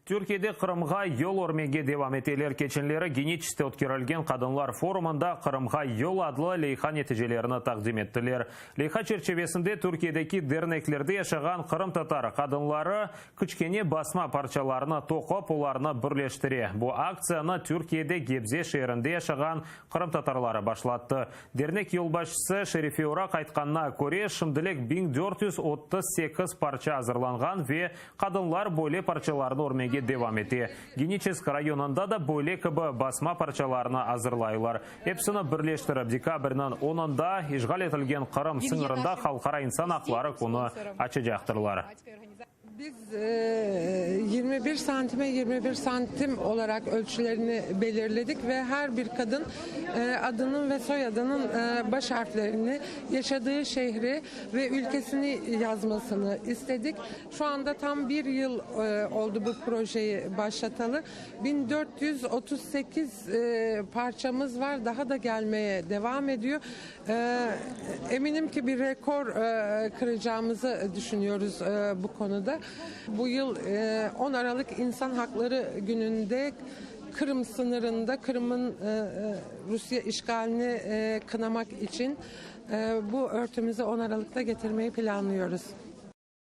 Türkiyede Qırımğa yol örmege devam eteler. Keçenleri Geniçeskte ötkerilgen qadınlar forumında Qırımğa yol adlı leyha neticelerini taqdim ettiler. Leyha çerçivesinde Türkiyedeki derneklerde yaşağan qırımtatar qadınları kiçkene basma parçalarını toqup, olarnı birleştire. Bu aktsiyanı Türkiyede Gebze şeerinde yaşağan qırımtatarları başlattı. Dernek yolbaşçısı Şerife Orak aytqanına köre, şimdilik 1438 parça azırlanğan ve Qadınlar böyle parçalarnı örmege devam ete. Geniçesk rayonında da böyle kibi basma parçalarnı azırlaylar. Epsini birleştirip, dekabrniñ onunda işğal etilgen Qırım sıñırında Halqara insan aqları künü açacaqtırlar. Biz 21 santime 21 santim olaraq ölçülerini belirledik ve her bir qadın adınıñ ve soyadınıñ baş harflerini, yaşadığı şehri ve ülkesini yazmasını istedik. Şu anda tam bir yıl oldı bu projeyi başlatalı. 1438 parçamız var, daha da gelmeye devam ediyor. Eminim ki, bir rekor kıracağımızı düşünüyoruz bu konuda. Bu yıl 10 Aralık İnsan Haqları Gününde Qırım sıñırında Qırım'ın Rusiye işğalini qınamaq içün bu örtümizi 10 Aralıqta getirmeyi planlıyoruz.